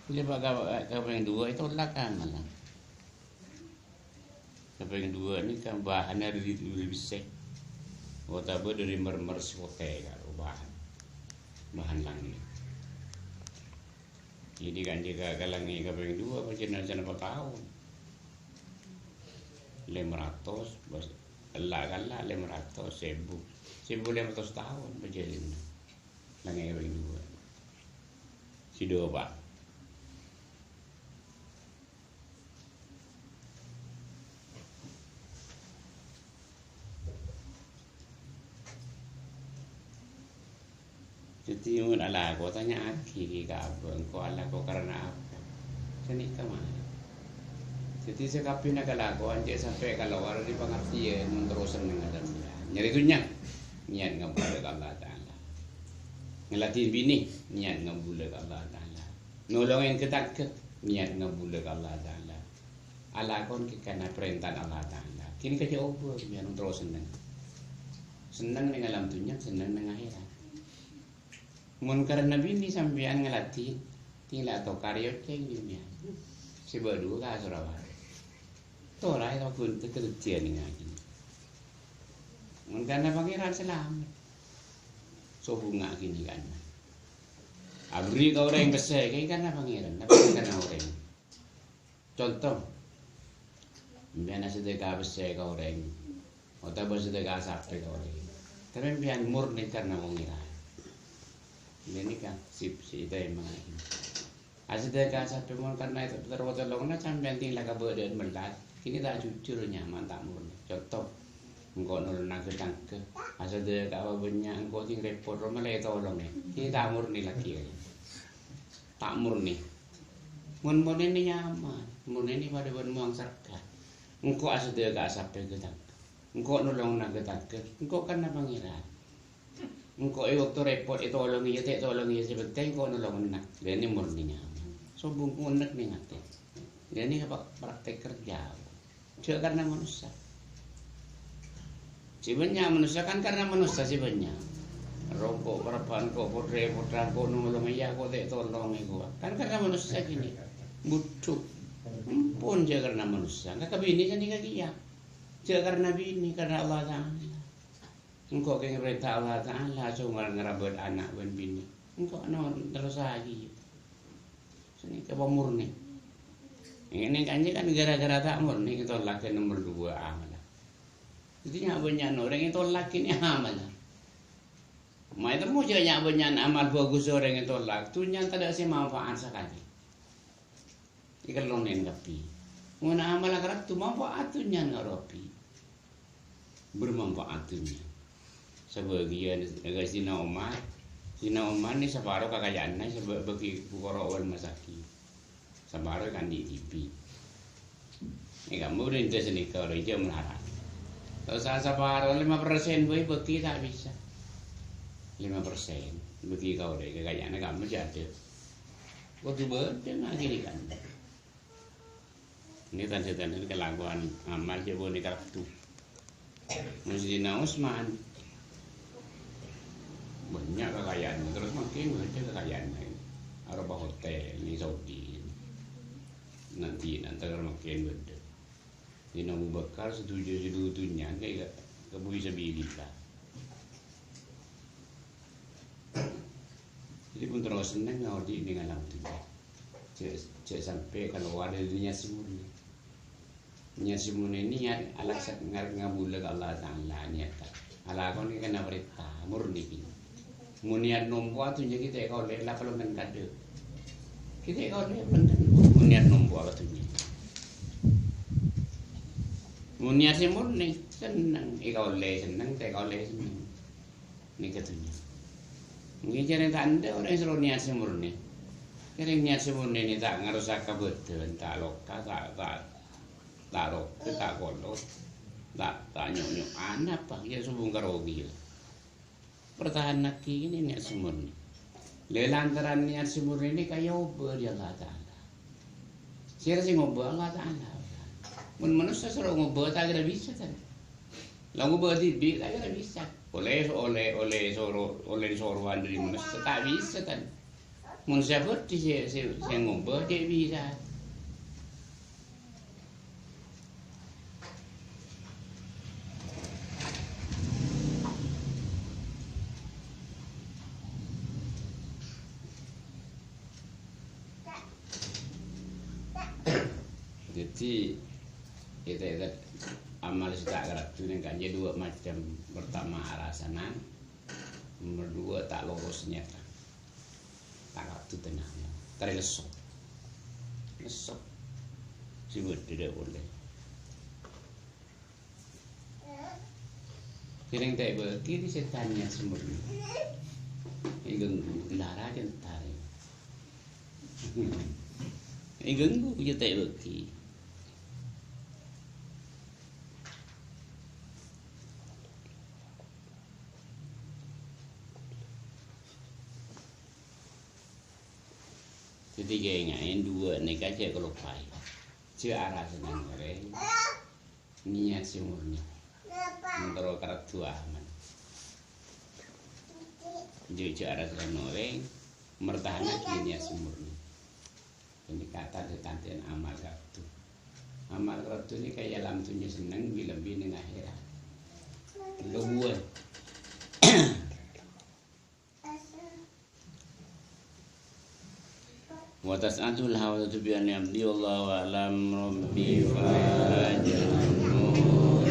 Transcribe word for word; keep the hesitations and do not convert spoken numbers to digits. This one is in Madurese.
Coba ka-, kapèng duwâ' ètolak amalla. Kapèng duwâ' nèka bahanna dâri, dâri bessè. Otabâ dâri marmer sè potè, karo bahan, bahan langngè'. Jadi kan jâgâ ka langngè' kapèng duwâ', apa jârèya sanapa taon? Lèma ratos, bâs, ella'-kalla' lèma ratos, sèbu. Sèbu lèma ratos taon pajhâlânna. Langngè' kapèng duwâ'. Sè duwâ', Pak. Dhâddhi, mon alako, tanya'aghi ka abâ', engko' alako karana apa? Ghânèka marè. Dhâddhi, sakabbhiyânna kalakowan cè' sampè' kalowar dâri pangartèyan, mon terro sennengnga sampèyan. Nyarè dhunnya, niat ngabulâ ka Allah Ta'ala. Ngaladdhin binè, niat ngabulâ ka Allah Ta'ala. Nolongè ghâ-tangghâ, niat ngabulâ ka Allah Ta'ala. Alako karana parèntana Allah Ta'ala. Ghânèka jhâ' obâ, sampèyan terro senneng. Senneng neng alam dhunnya, senneng neng akhèrat. Mon karana binè sampèyan ngaladdhin, tinggal tokar yâ cèng dhunnya. Sè bâdua ka Sorawara. Toraè ghun-, kadhâddhiyân ngajhi. Mon karana Pangèran salamet. Sobhunga ghânèka. Aberri' ka orèng pèssè, karana Pangèran, tapè karana orèng. Conto, sampèyan asadhâka pèssè ka orèng, otabâ asadhâka sapè ka orèng. Tapè sampèyan murni karana Pangèran. Ghânèka sip-, sè ètèma'aghi. Asadhâka sapè mon karana èterro tolonganna sampèyan tinggal kabâdâ'ân mellas, ghânèka ta' jujur nyaman, ta' murni. Conto, engko' nolongana ghâ-tangghâ, asadhâka apa bânnya', engko' sè rèpot, roma la ètolongè. Ghânèka ta' murni laghi. Ta' murni. Mon murni nyaman, murni padâ bân mowang sarghâ. Engko' asadhâka sapè ghâ-tangghâ. Engko' nolongana ghâ-tangghâ. Engko' karana Pangèran. Engko' è bâkto rèpot ètolongè yâ ta' ètolongè yâ, sè pentèng engko' nolongana. Ghânèka murni nyaman. Sobhung ngonèk neng atè. Ghânèka apa praktèk kerja. Jhâ' karana manossa. Sè bânnya' manossa kan karana manossa sè bânnya'. Roko', parappa'na, ko' potrè-potrana, ko' nolongè yâ, ko' ta' ètolongè, ko'. Kan karana manossa ghânèka. Budhu. Ampon jhâ' karana manossa. Engko' ka binè ghânèka kèya. Jhâ' karana binè, karana Allah Ta'ala. Engko' kèng parènta Allah Ta'ala, songghuna ngarabât ana' bân binè. Engko' no-, terrossaghi. Ghânèka pamurni. Neng kanjeng kan gara-gara ta' murni, ètolak nomer dua amalla. Dhâddhi nya'-bânnya' orèng ètolak kènè' amalla. Ma' ètemmo jhâ' nya'-bânnya' amal bhâghus orèng ètolak, dhunnya tadâ' sè manfaat sakalè. Èkellonèn kabbhi. Mon amal akhirat tu manfaat dhunnya karo kabbhi. Bermanfaat dhunnya. Sabâgiyân ka Sayyidina Umar. Sayyidina Umar nè saparo kakayaanna sè bâ-, bâghi fukara wal masakin. Saparo èkandhi' dhibi'. Nè kamu rindu sanèka, orèng jhâ' malarat. Terros sa-, saparo lèma persen bhâi bâghi ta' bisa. Lèma persen bâghi ka orèng kakayaanna kamu jhâ' adâ'. Kodhu bâdâ ngghi kan. Ini tan-, tan-, tan kalakowan amal jhâ' bânnè kartu. Sayyidina Utsman bânnya' kakayaanna, terros makin bâdâ kakayaanna. Aropa hotel nè Saudi. Nanti, nanti makin bâdâ. Sayyidina Abu Bakar setuju seluruh dunya ka, ka buwi sabilillah. Jadi pon terro senneng ngaollè neng alam dhunnya. Jhâ', jhâ' sampè' kalowar dâri niat sè murni. Niat sè murni niat alasan ngarep ngabulâ ka Allah Ta'ala niat. Alako nè karana parènta, murni kèya. Mon niat nompo'a dhunnya kita èkaollè la kalongan kadâ'. Kita èkaollè bhender. Mon niat nompo'a ka dhunnya. Mon niat sè murni, senneng. Èkaollè senneng, ta' èkaollè senneng. Nèka dhunnya. Ngghi jhâreng ta' endâ' orèng soro niat sè murni. Jhâreng niat sè murni nè ta' ngarosak ka bhâdhân, ta' loka, ta', ta', ta' roke, ta' kolot, ta', ta' nyo'-nyo' anapa, ya sobhung karogiyan. Pertahanaghi ini niat sè murni. Lè lantaran niat sè murni ini kaya obâ dâri Allah Ta'ala. Sèra sè ngobâ Allah Ta'ala. Mon manossa soro ngobâ ta' kèra bisa, tan. La ngobâ dhibi' ta' kèra bisa. Ollè, ollè, ollè soro, ollè sorowan dâri manossa ta' bisa, tan. Mon sè abâdhi sè, sè, sè ngobâ, cè' bisa. Dhâddhi, kita, kita amal sè ta' karaddhu nèng kanjâ dua macam. Pertama, arasanan. Nomor dua, ta' loros nyèta. Ta' karaddhu tengnga'na. Tarè lesso. Lesso. Sè bâdâ dâ' polè. Kèrèng ta' èbâghi sètan nyèta sè morna. Èghânggu, lara jhân tarè. Èghânggu, jhâ' ta' èbâghi. Dhâddhi, kaènga'è, dua nèka jhâ' kaloppaè. Jhâ' arasanan orèng. Niyat sè morna. Mon terro karaddhu aman. Jhâ', jhâ' arasanan orèng. Mertahanaghi niyat sè morna. Ghânèka tan-, tan-, tan-, amal karaddhu. Amal karaddhu nèka è alam dhunnya senneng, bi-, lebbi nèng akhèrat. Lowar. Wa tas'adul hawaditsu bi anni abdi, wallahu a'lam, rabbi fa'ajal umur.